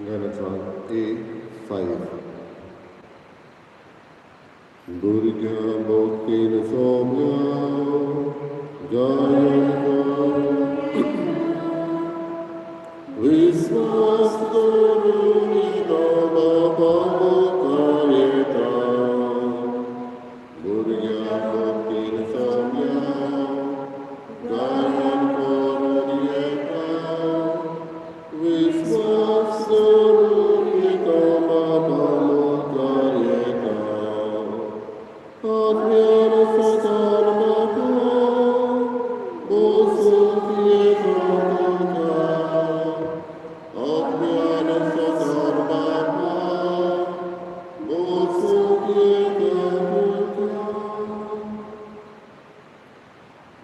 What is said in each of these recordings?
गाण्याचा A5. भुरग्यां भक्तीन सोम्या गायन करून विस्वास दवरून तो बापा मुखार येता. भुरग्यां भक्तीन सोम्या गायन करून येता. विस्वास दवरून तो बापा मुखार येता. आत्म्यान सतान बापा बसूंक येता तुका. आत्म्यान सतान बापा बसूंक येता तुका.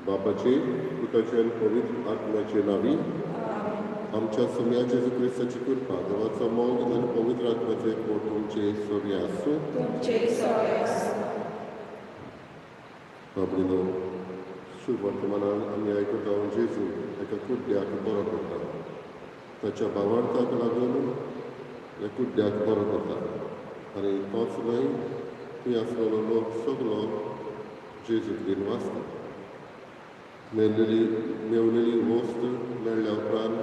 बापाचे, पुताचे आनी पवित्र आत्म्याचे नांवी. आमच्या सोमया जेजू क्रिस्ताची कृपा, देवाचो मोग आनी पवित्र आत्म्याचो एकवट तुमचे सोरी आसूं. तुमचे सोरे आसूं. बाबडीनो, शुभ वर्तमानान आमी आयकता, जेजू एका कुड्ड्याक बरो करता. ताच्या भावार्थाक लागून ह्या कुड्ड्याक बरो करता आनी तोच न्हय, थंय आसलेलो लोक सगलो जेजू कडेन वाचता. मेळलेली मेवलेली वस्त मेळ्ळ्या उपरांत,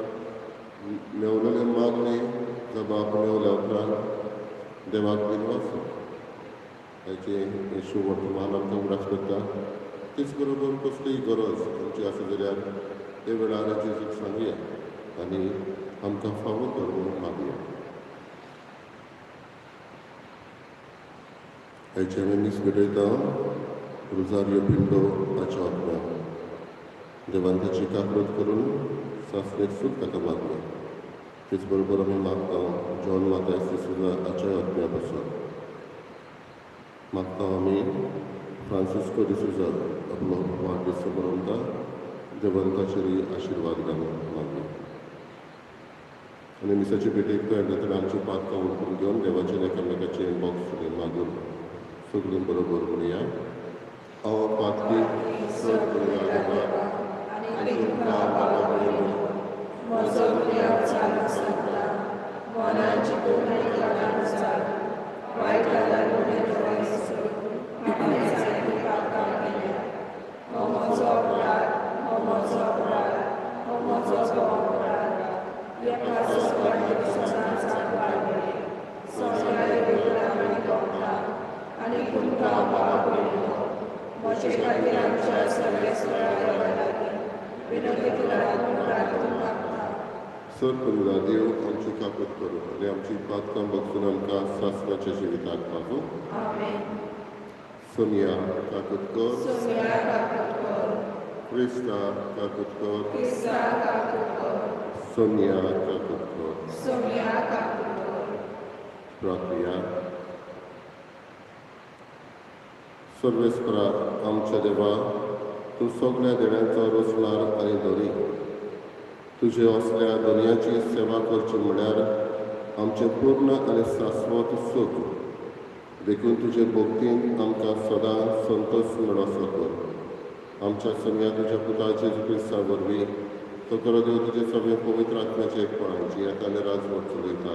मेवलेले मागणे जबाब मेवल्या उपरांत देवाक बीन वाचता. हाचें हें शुभ वर्तमान आमकां उगडास करता. तेच बरोबर कसलीय गरज आमची आसा जाल्यार ते वेळार जेजूक सांगया आनी आमकां फावो कर म्हणून मागया. आयचें आमी मीस भेटयता रुजारियो पिंडो हाच्या आत्म्याक. देवान ताची काकळूत करून सासणेक सूख ताका मागया. तेच बरोबर आमी मागता जॉन मातायस डिसुजा हाच्या आत्म्या पासून. मागता आमी फ्रांसिस्को डिसुजा आपलो वाडदीस मनयता, देवान ताचेर आशिर्वाद घालून मागया. आनी मिसाचे भेटेक तयार जातना आमची पातकां उरकून घेवन देवाचें एकामेकाचें बॉक्स मागून सगळीं बरोबर म्हणया. हांव पातकी चड करुया देवा आनी तुमकां बाबा भयणीनो, म्हजो गुन्यांव चालू सांगता. मनान चिंतून आनी तोंडान उचारून वायट गजाली सोडून हांवें जायतीं पातकां केल्या. हो म्हजो अपराध, हो म्हजो अपराध, हो म्हजो भोव अपराध. एका सगळ्या सदांच सांगपाक सगळ्या देवतांनी भोगता आनी तुमकां बाबा भयणीनो, म्हजे खातीर आमच्या सगळ्या देवा लागीं विनंती करात म्हूण प्रार्थना मागता. सर करुया देव आमची काकूत करूं आनी आमची पातकां बगसून आमकां सासणाच्या जिविताक पावूं. आमेन. सोनिया काकूत कर. सोनिया काकूत कर. क्रिस्ता काकूत कर. क्रिस्ता काकूत कर. सोनिया काकूत कर. सोनिया काकूत कर. प्रार्थया. सर्वेस्परा आमच्या देवा, तूं सगळ्या देण्यांचो रचणार आनी धनी. तुजे असल्या धनयाची सेवा करची म्हळ्यार आमचें पूर्ण आनी शाश्वत सूख. देखून तुजे भक्तीन आमकां सदां संतोश मेळोसो कर. आमच्या सोमया तुज्या पुता जेजू क्रिस्ता वरवीं, तो खरो देव, तुजे सगळे पवित्र आत्म्याचे एकपणान जियेता आनी राजवट चलयता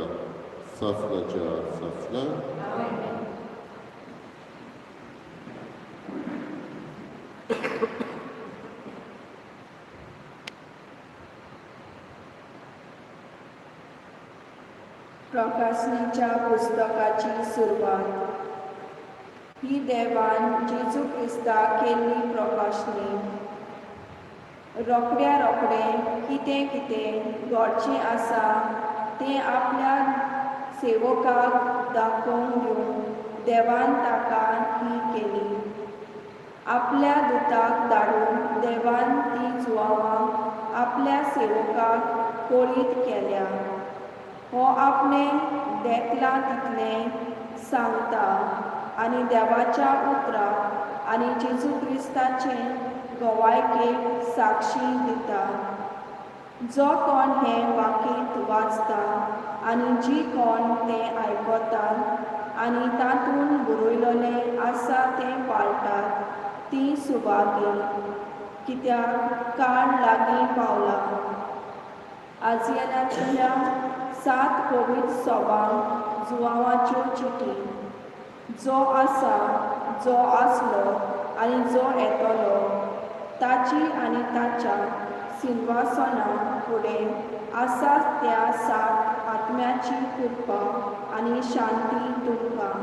सासणाच्या सासणा. आमेन. प्रकाशनीच्या पुस्तकाची सुरवात. ही देवान जेजू क्रिस्ताक केल्ली प्रकाशनी. रोखड्या रोखडें कितें कितें घडचें आसा तें आपल्या सेवकाक दाखोवन दिवंक देवान ताका ही केली. आपल्या दुताक धाडून देवान ती जुवावां आपल्या सेवकाक कळीत केल्या. हो आपणें देखलां तितलें सांगता आनी देवाच्या उतराक आनी जेजू क्रिस्ताचे गवायकेक साक्षी दिता. जो कोण हें वाक्य वाचता आनी जी कोण तें आयकतात आनी तातूंत बरयलेलें आसा तें पाळटात तीं सुभागी, कित्याक काळ लागीं पावला. आजियनांतल्या सात पवित्र सभांक जुवांवाच्यो चिटी. जो आसा, जो आसलो आनी जो येतलो ताची आनी ताच्या सिंवासना फुडें आसा त्या सात आत्म्याची कृपा आनी शांती तुमकां.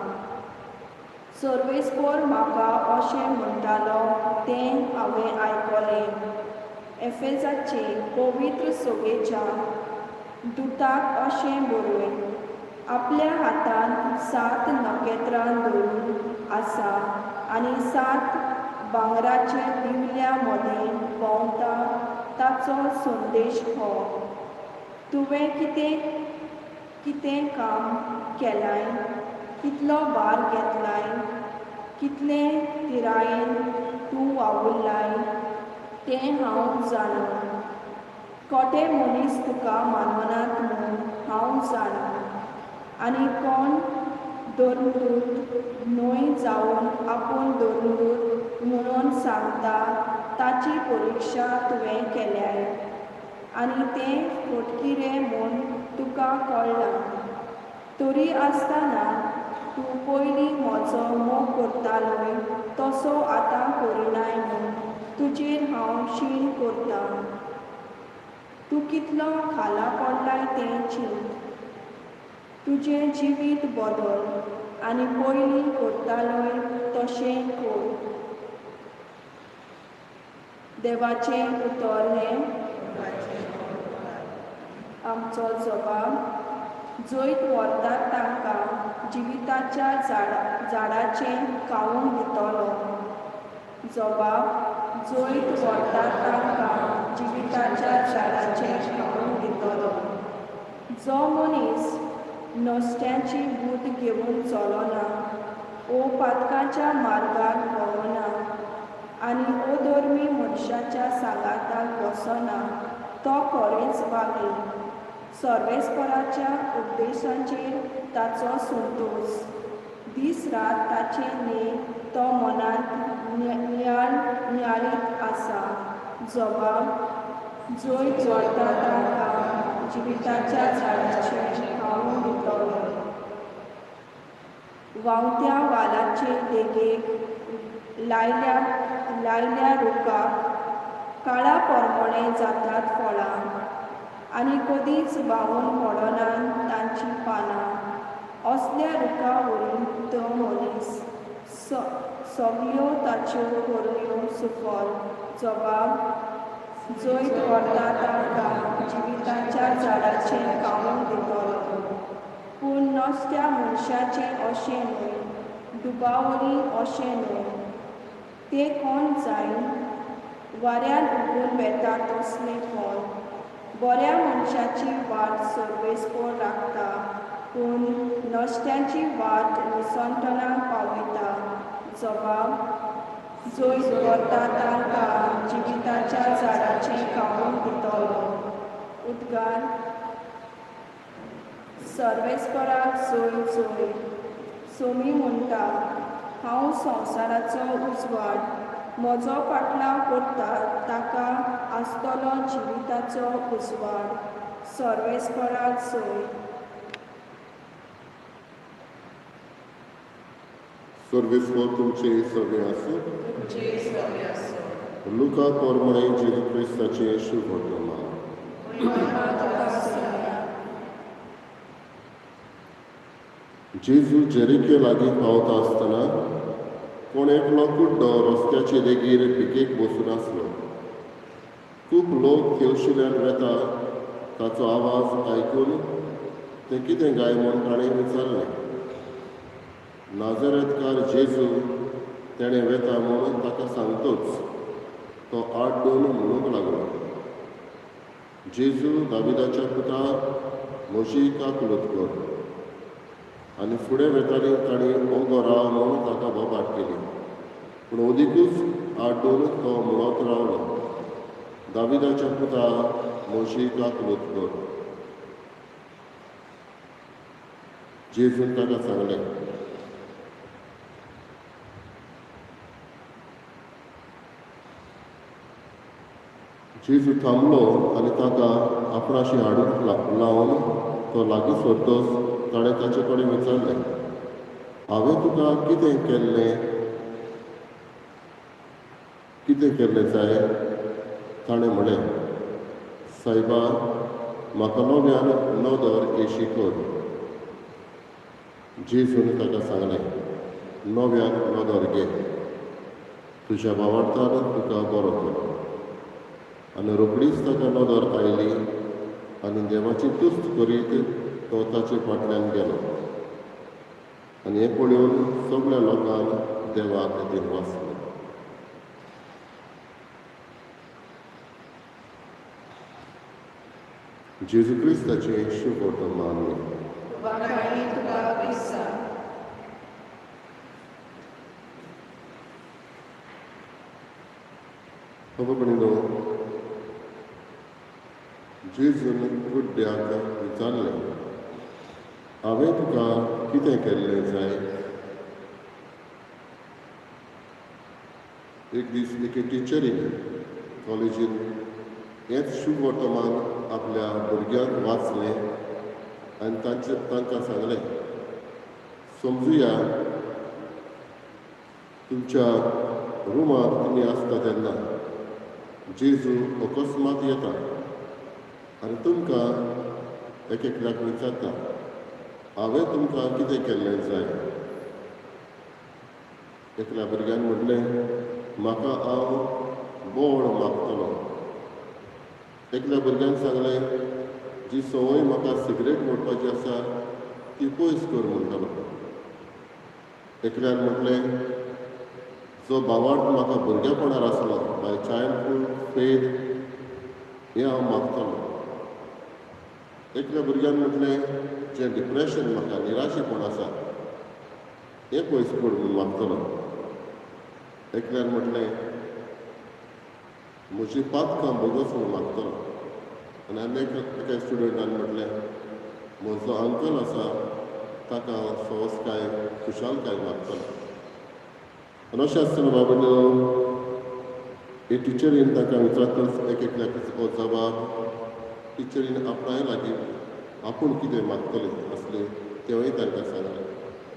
सर्वेस्पोर म्हाका अशें म्हणटालो तें हांवें आयकलें. एफेजाचे पवित्र सभेच्या दुताक अशें बरय, आपल्या हातांत सात नखेत्रां धरून आसा आनी सात भांगराचे दिवल्या मदें भोंवता ताचो संदेश हो. तुवें कितें कितें काम केलाय, कितलो भार घेतलाय, कितले तिरायेन तूं वावुरलाय तें हांव जाणा. कोटे मनीस तुका मानवनात म्हूण हांव जाणा आनी कोण धर्मदूत न्हय जावन आपूण धर्मदूत म्हणून सांगता ताची परिक्षा तुवें केल्याय आनी तें फटकिरें म्हूण तुका कळ्ळां. तरी आसतना तूं पयलीं म्हजो मोग करतालोय तसो आतां करिनाय म्हूण तुजेर हांव शीण करतां. तूं कितलो खाला पडलाय तें चिंत. तुजें जिवीत बदल आनी पयलीं करतालोय तशें कर. देवाचें उतर हें आमचो जबाब. जैत व्हरतात तांकां जिविताच्या झाडाचें खावंक दितलो. जबाब. जैत व्हरतात तांकां जिविताच्या झाडाचें खावंक दितलो. जो मनीस नश्ट्याची बूद घेवन चलना ओ पातकाच्या मार्गार भोंवना आनी अधर्मी मनशाच्या सांगाताक बसना तो खरेंच वागी. सर्वेस्पराच्या उपदेशांचेर ताचो संतोश. दीस रात ताचे नेम तो मनांत नियाळीत आसा. जबाब. जैत व्हरता तांकां जिविताच्या झाडाचें खावंक दितलो. व्हांवत्या वालाचे देगेक लायल्या रुखाक काळा परमणे जातात फळां आनी कदीच व्हांवून पडनात तांचीं पानां. असल्या रुखा वरी तो मनीस सगल्यो ताच्यो करण्यो सुफल. जबाब. जैत व्हरता तांकां जिविताच्या झाडाचें खावंक दितलो. पूण नश्ट्या मनशाचें अशें न्हय, दुबावरी अशें न्हय. तें कोण जायन वाऱ्यान उबून वेता तसलें कोण. बऱ्या मनशाची वाट सर्वेस्पोर राखता पूण नश्ट्याची वाट निसंटणाक पावयता. जबाब. जैत व्हरता तांकां जिविताच्या झाडाचें खावंक दितलो. उद्गार. सर्वेस्पराक जय जय. सोमी म्हणटा, हांव संवसाराचो उजवाड. म्हजो फाटलाव करता ताका आसतलो जिविताचो उजवाड. सर्वेस्पराक जय. सर्वेस्पर तुमचे सगळे आसूं. लुका प्रमाणे जेजू क्रिस्ताचें शुभवर्तमान. जेजू जेरिके लागीं पावता आसतना कोण एकलो कुड्डो रस्त्याचे देगेर भिकेक बसून आसलो. खूब लोक थंयशिल्ल्यान वेता ताचो आवाज आयकून तें कितें गाय म्हूण ताणें विचारलें. नाजरेतकार जेजू तेणें वेता म्हूण ताका सांगतूच तो आड्डून म्हणूंक लागलो, जेजू दाविदाच्या पुता म्हजी काकलूत कर. आनी फुडें वेताली तांणी ओगो राव म्हूण ताका बोबाट केली. पूण अदिकूच आड्डून तो म्हणत रावलो, दाविदाच्या पुता म्हजी काकलूत कर. जेजून ताका सांगलें, जेजू थांबलो आनी ताका आपणाशी हाडूंक लावन तो लागीं सरतच ताणें ताचे कडेन विचारलें, हांवें तुका कितें केल्लें, कितें केल्लें जाय? ताणें म्हणलें, सायबा, म्हाका नव्यान नदर येशी कर. जेजून ताका सांगलें, नव्यान नदर घे, तुज्या भावार्थान तुका बरो केलो. आनी रोखडीच ताका नदर आयली आनी देवाची तुस्त करीत तो ताचे फाटल्यान गेलो. आनी हें पळोवन सगळ्या लोकांक देवाक दिनवासलो. जेजू क्रिस्ताचें शुभवर्तमान. वाखाणी तुका क्रिस्ता. बाबा भयणीनो, जेजून कुड्ड्याक विचारलें, हांवें तुका कितें केल्लें जाय? एक दीस एके टिचरीन कॉलेजीन हेंच शुभवर्तमान आपल्या भुरग्यांक वाचलें आनी तांकां सांगलें, समजुया तुमच्या रुमांत तुमी आसता तेन्ना जेजू अकस्मात येता आनी तुमकां एक एकल्याक विचारता, हांवें तुमकां कितें केल्लें जाय? एकल्या भुरग्यान म्हणलें, म्हाका हांव बोळ मागतलो. एकल्या भुरग्यान सांगलें, जी संवय म्हाका सिगरेट ओडपाची आसा ती पयस कर म्हणटलो. एकल्यान म्हटलें, जो भावार्थ म्हाका भुरगेपणार आसलो, my childhood faith, हें हांव मागतलो. एकल्या भुरग्यान म्हटलें, जें डिप्रेशन म्हाका निराशेपण आसा हें पयस कर म्हूण मागतलो. एकल्यान म्हटलें, म्हजी पातकां भोगोस म्हूण मागतलो. आनी आनी एका स्टुडंटान म्हटलें, म्हजो अंकल आसा ताका हांव सवसकाय खुशालकाय मागतलो. आनी अशें आसतना बाबा हे टिचरीन तांकां विचारतच एक एकल्याक हो जबाब टिचरीन आपणाय लागीं आपूण कितें मागतलें आसलें तेंवूय तांकां सांगलें.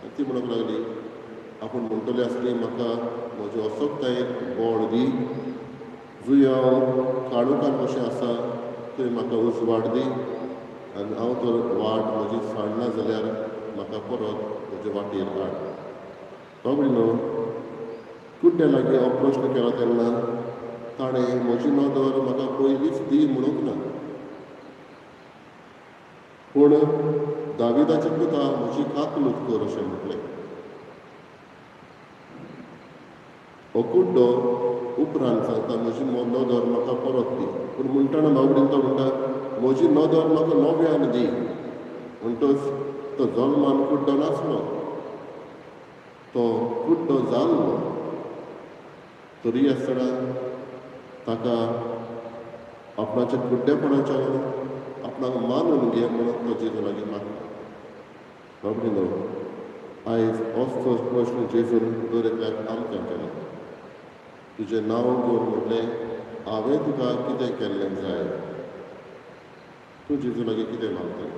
आनी ती म्हणूंक लागली, आपूण म्हणटली आसली, म्हाका म्हजे असक्तायेक बळ दी, जुंय हांव काळोखान कशें आसा थंय म्हाका उजवाड दी, आनी हांव जर वाट म्हजी सांडना जाल्यार म्हाका परत म्हजे वाटेर हाड. बाबडी न्हू, कुड्ड्या लागीं हो प्रश्न केलो तेन्ना ताणें म्हजी नदर म्हाका पयलींच दी म्हणूंक ना, पूण दाविदाचे पुता म्हजी काकलूत कर अशें म्हटलें. हो कुड्डो उपरांत सांगता, म्हजी नदर म्हाका परत दी. पूण म्हणटना बाबडीन तो म्हणटा, म्हजी नदर म्हाका नव्यान दी. म्हणटच तो जल्मान कुड्डो नासलो, तो कुड्डो जाल्लो. तरी आसतना ताका आपणाच्या कुड्डेपणाच्या आपणाक मानून घे म्हणून तो जेजू लागीं मागता. बाबडी न्हू, आयज असो प्रश्न जेजून दर एकल्याक आमकां केलो. तुजें नांव घेवन म्हटलें, हांवें तुका कितें केल्लें जाय? तूं जेजू लागीं कितें मागतलें?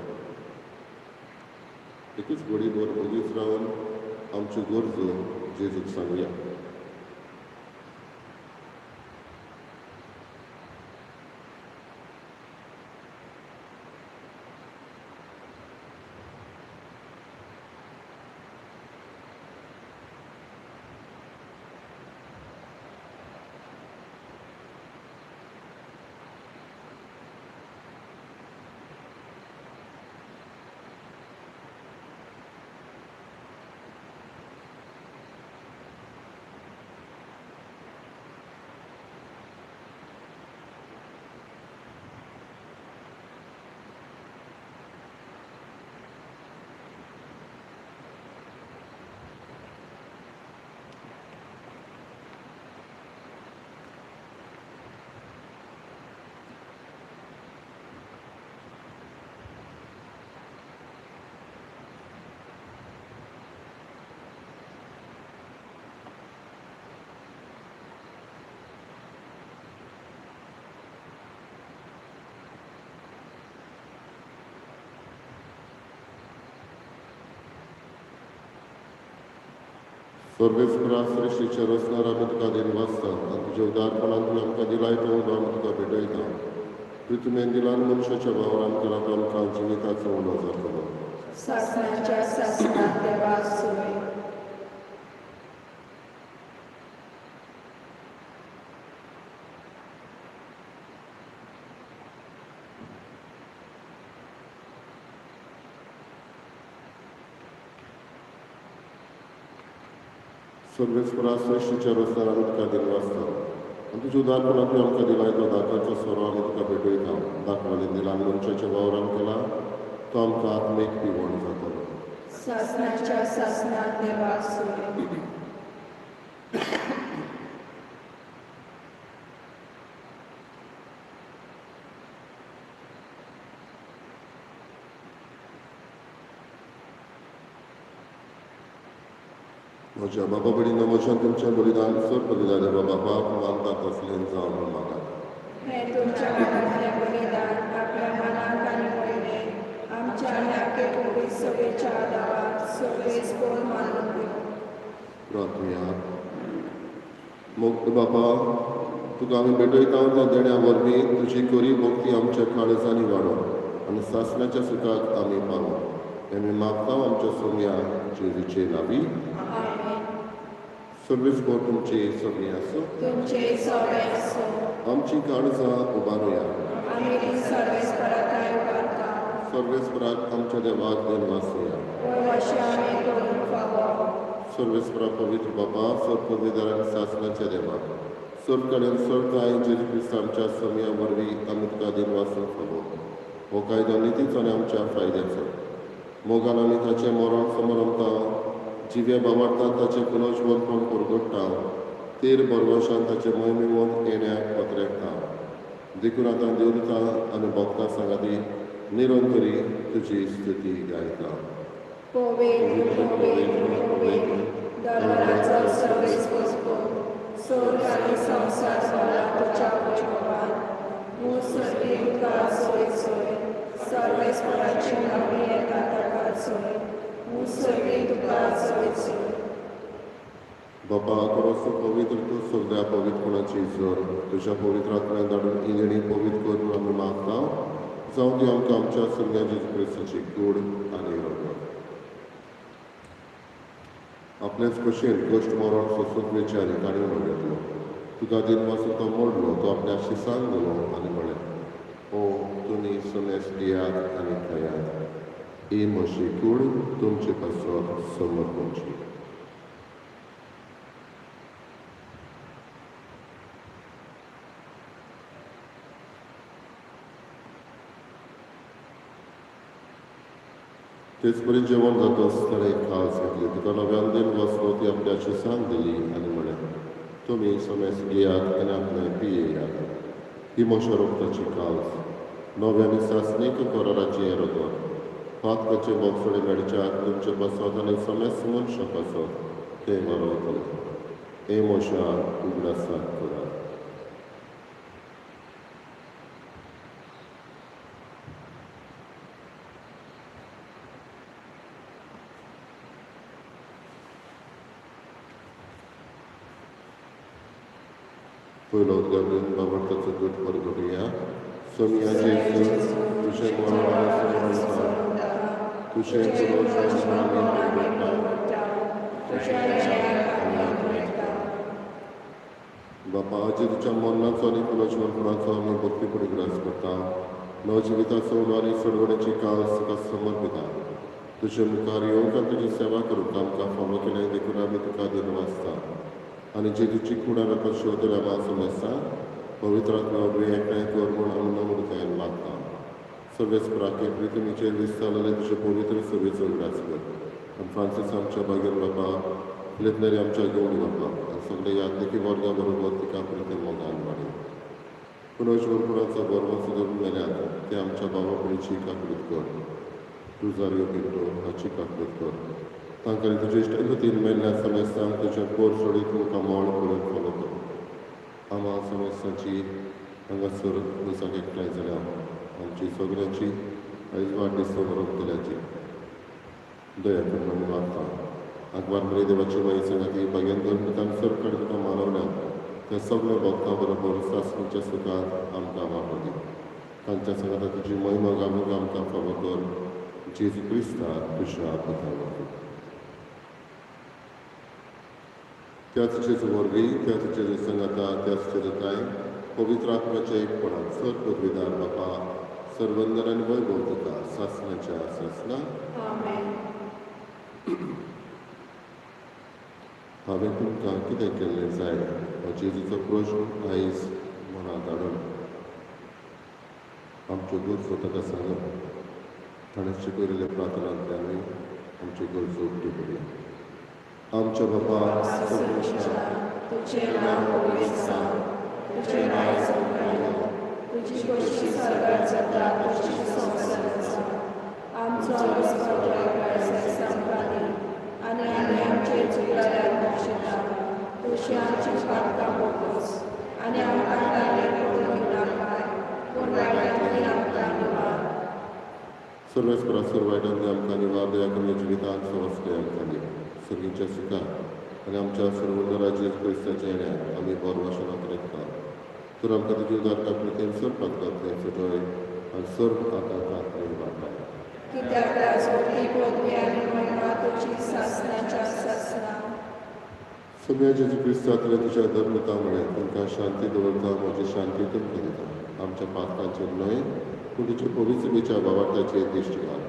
एकूच घडी भर ओगीच रावन आमच्यो गरजो जेजूक सांगुया. सर्वेस्परा सृश्टीचे रचणार आमी तुका दिनवासता आनी तुज्या उदारपणान तुवें आमकां दिलाय तो उलो आमी तुका भेटयता. पृथ्वीन दिलान मनशाच्या वावरान केला तो आमकां जिविताचो उलो जातलो. सासणाच्या सासणाक देवाक सोय. सर्वेस्परा सृश्टीच्या रचणार आमी तुका दिनवासता आनी तुज्या उदारपणान तुवें आमकां दिलाय तो दाकाचो सोरो आमी तुका भेटयता. दाखवाले दिलान मनशाच्या वावरान केला तो आमकां आत्मीक पिवण जातलो. सासणाच्या सासणाक देवाक सोय. म्हज्या बाबा भयणीनो, म्हज्या तुमचें बलिदान सर बलिदान देवा बाबाक मानता तसलें जावं म्हूण मागात. हें तुमच्या हातांतलें बलिदान आपल्या मनाक आनी वयलें आमच्या ह्या पवित्र सभेच्या दावाक सर्वेस्पोर मानून दिवं. प्रार्थुया. मोग बाबा, तुका आमी भेटयता त्या देण्या वरवीं तुजी खरी भक्ती आमच्या काळजांनी वाडो आनी सासणाच्या सुखाक आमी पावो. हें आमी मागता आमच्या सोमया जेजूचे नांवी. आमेन. सर्वेस्पोर तुमची सगळीं आसूं. तुमचे सगळे आसूं. आमची काळजां उबारुया. आमी ती सर्वेस्पराक उबारता. सर्वेस्पराक आमच्या देवाक दिनवासुया. वय अशें आमी करूंक फावो. सर्वेस्परा पवित्र बाबा, सर पदवीदार आनी सासणाच्या देवा, सर कडेन सर कांय जेजू क्रिस्त आमच्या सोमया वरवीं आमी तुका दिनवासूंक फावो. हो कायदो नितीचो आनी आमच्या फायद्याचो. मोगान आमी ताचें मरण समरमता, जिव्या बाबार्तान ताचें पुनर्जिवंतपण परगट्टा, तेर बरवशान ताचें मोहिमेवंत येण्याक पत्रेकता. देखून आतां देवता आनी भक्तां सांगाती निरंतरी तुजी स्तुती गायता. पवित्र पवित्र पवित्र दरबाराचो सर्वेस्पोर, स्वर्ग आनी संवसार भरला तुज्या वैभवान. मूळ सर्गी तुका सोय सोय, सर्वेस्पराची नांवी येता ताका सोय. मूळ सर्गी तुका सोय सोय. बापा, खरोच तूं पवित्र, तूं सगळ्या पवित्रपणाची जर तुज्या पवित्र आत्म्यान धाडून ही देणी पवित्र कर म्हूण आमी मागता. जावं दी आमकां आमच्या सगळ्या जेजू क्रिस्ताची कूड आनी रगत. आपलेच खोशयेन कश्ट मरण सोंसूंक विचारी ताणें उलो घेतलो. तुका दिनवासून तो मोडलो, तो आपल्या शिसांक दिलो आनी म्हळें, ओ तुमी समेस दियात आनी खायात, ही म्हजी कूड तुमचे पासत समर्पणची. तेच परी जेवण जातच ताणें एक काळज घेतली, तुका नव्यान दिन वचलो, ती आपल्या शिसांक दिली आनी म्हळें, तुमी समेस घेयात आनी आपणें पियेयात, ही म्हज्या रोगताची काळज, नव्या आनी सासणीक कराराची हें रगत. पातकाचे बोगसणे मेळच्याक तुमचे पासत आनी समेस मनशां पासत तें बरोवतलें. हे म्हज्या उगडासाक करात. पयलो उद्घाटन बाबार्थाचो गट परगटुया. सोमया जेजू, तुजें मरण आनी समर्पण, तुजें पुनर्जन्म आमी परगट्टा, बापा, जेजूच्या मरणाचो आनी पुनर्जीवनपणाचो आमी भक्तीपूर्ण उगडास करता. नवजिविताचो उलो आनी सोडवण्याची काळज तुका समर्पिता. तुजे मुखार येवंक आनी तुजी सेवा करूंक आमकां फावो केलें देखून आमी तुका दिनवासता. आनी जेजूची कूड आनी रगत शेवतल्या आमकां समजता पवित्र आत्म्या वरवीं एकठांय कर म्हूण आमी नम्रतायेन मागता. सर्वेस्पराके पृथ्वीचेर विस्तारलेले तुजे पवित्र सभेचो उगडास कर. आनी फ्रांसीस आमच्या बागेर बापा, फिलिप आमच्या गवडी बापा आनी सगळे यादनिकी वर्गा बरोबर तिका प्रिती मोगान वाडय. पुनर्जीवनपणाचो बरोबर सुदरून मेल्यात ते आमच्या बाबा भयणीची काकळूत कर. रुजारियो पिंटो हाची काकळूत कर. तांकां तुजे इश्टागतीन मेल्ल्या समेस्तांक तुजें पोर सोडीत मुखामळ पळोवन फॉलो कर. आमा समेस्तांची हांगासर मिसाक एकठांय जाल्या आमची सगळ्यांची आयज वाडदीस समरप केल्याची दया करून आमी मागता. आंकवार मरे देवाची माई सांगाती भाग्यान धर्मतान सर्व कडेन तुका मानवल्या त्या सगळ्या भक्तां बरोबर सासणीच्या सुखांत आमकां वांटो दी. तांच्या सांगाता तुजी महिमा गावूंक आमकां फावो कर, जेजू क्रिस्ता तुज्या पुता वरवीं. त्याच जेजू वरवीं, त्याच जेजू सांगाता, त्याच जेजू काय पवित्र आत्म्याच्या एकपणान सर पदवीदार बापा सर्वंदर आनी वैभव तुका सासणाच्या सासणा. आमेन. हांवें तुमकां कितें केल्लें जाय हो जेजूचो प्रश्न आयज मनांत हाडून आमच्यो गरजो ताका सांगप, ताणें शिकयल्ल्या प्रार्थनांतल्यानूय आमच्यो गरजो उक्त्यो करुया. आमच्या बापा सर्वेश्वरा, तुझे नाव पवित्र जावं, तुझे राज्य येवं, तुजी खोशी स्वर्गात जाता तशी संवसारात जावं. आमचो दिसपट्टो वेळ आमकां दी आनी आमी आमचे चुकल्यार बक्षिता तशी आमची पातकां बोगस आनी आमकां ताणें पडून नाकाय, पूण वायटांतली आमकां निवार. सर्वेस्परा सर्व वायटांतली आमकां निवार, दया करून जिवितांत सवसले आमकां दी. सर्गीच्या सुखात आनी आमच्या सर्वोन्नरा जेजू क्रिस्ताच्या येण्याक आमी बरो वासनांत रेखता. तर आमकां तुजी उदार काकळुतेन सर्व पातकांतले सुटय आनी सर्व आकांतांतले वाटाय. कित्याक राजवटी, पदवी आनी महिमा तुजी सासणाच्या सासणा. सगळ्या जेजू क्रिस्तांतल्या तुज्या धर्मता मुळे तुमकां शांती दवरता, म्हजी शांती तुमकां दिता. आमच्या पातकांचेर न्हय पूण तुज्या पवित्रतेच्या बाबाटाचेर दिश्टी घाल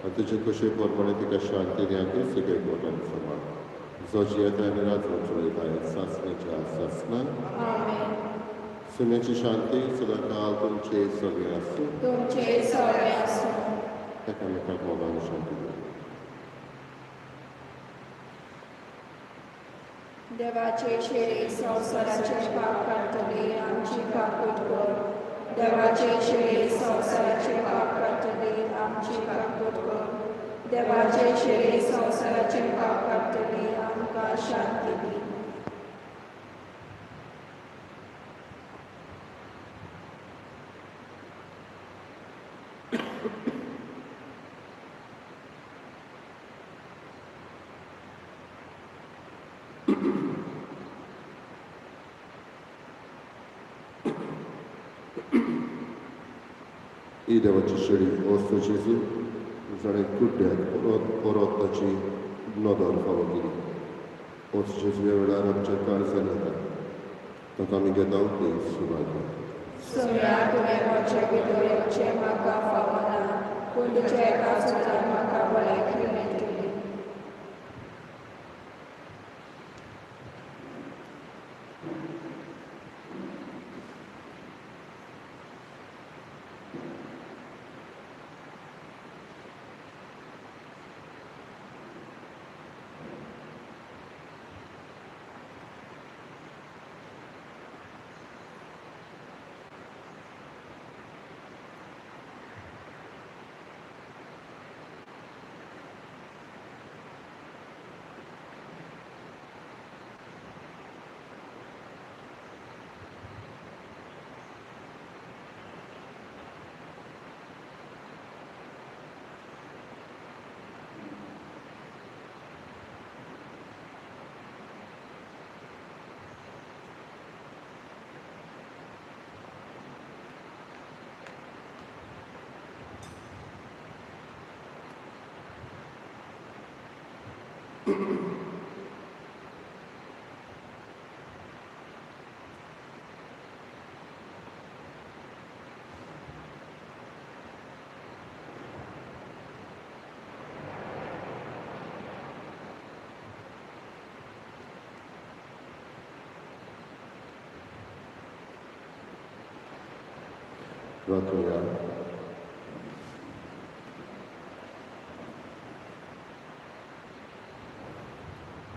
आनी तुजे कशे प्रमाणे तिका शांती दी आनी सगळे गोठान सांबाळ, जो जियेता आनी राजवट चलयता सासणाच्या सासणा. आमेन. सुम्याची शांती सदांकाल तुमचे सगळे आसूं. तुमचे सगळे आसूं. एकामेकाक मोगान शांती दिवया. देवाचे शेळी संवसाराचे पाप काडटली, आमची काकूट कर. देवाचे शेळी संवसाराचे पाप काडटली, आमची काकूट कर. देवाचे शेळी संवसाराचे पाप काडटली, आमकां शांती दी. ही देवाची शेळी वस्तू जेजू जाणें कुड्ड्याक परत परत ताची नदर फावो केली. होच जेजू ह्या वेळार आमच्या काळजान येता, ताका आमी घेता ती सुवात. सोम्या, तुवें म्हजे भितर येवचें म्हाका फावना, पूण तुज्या एकाच उतरान म्हाका भलायकी मेळटली. प्रार्थना.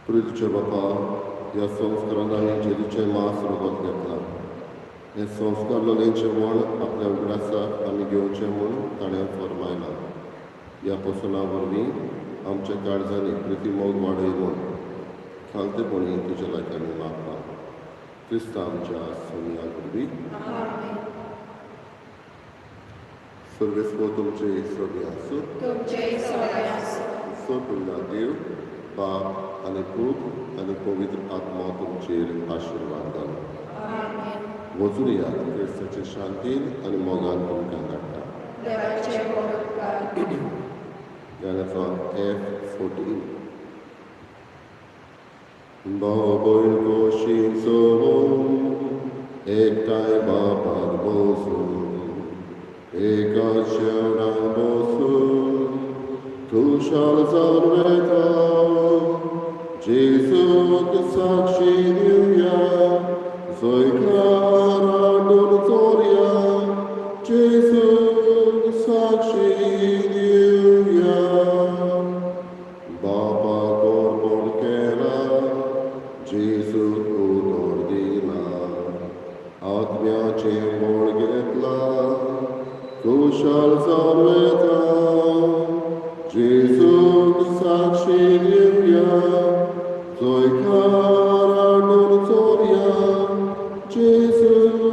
प्रियच्या बापा, ह्या संस्कारान आमी जेजूचें मांस रगत घेतलां. हें संस्कार लोलयेचें म्हण आपल्या उगडासाक आमी घेवचें म्हूण ताणें फरमायलां. ह्या पसना वरवीं आमच्या काळजांनी प्रिती मोग वाडय म्हूण खालतेपणी तुज्या लागीं आमी मागता. क्रिस्ता आमच्या सोनिया वरवीं. आमेन. सर्वेस्पर तुमचे सगळे आसूं. तुमचे सगळे आसूं. सर्व देव बाप आनी पूत आनी पवित्र आत्मा तुमचेर आशिर्वाद घालूं. आमेन. वचून यात. क्रिस्ताचे शांतीन आनी मोगान तुमकां धाडटा. देवाचे व्हड उपकार. गाण्याचो F 14. भाव भयण कशी चलोवन एकठांय बापाक बसून, एकाच शेवणाक बसून खुशाल जावन वेता. जेजूक साक्षी दिवया, जयकार हाडून चोरया. जेजूक साक्षी दिवया. बापा कोरपण केला, जेजूक उतर दिला, आत्म्याचें बळ घेतला, खुशाल जावन वेता. जेजूक साक्षी दिवया, जयकार हाडून चोरया. जेजू.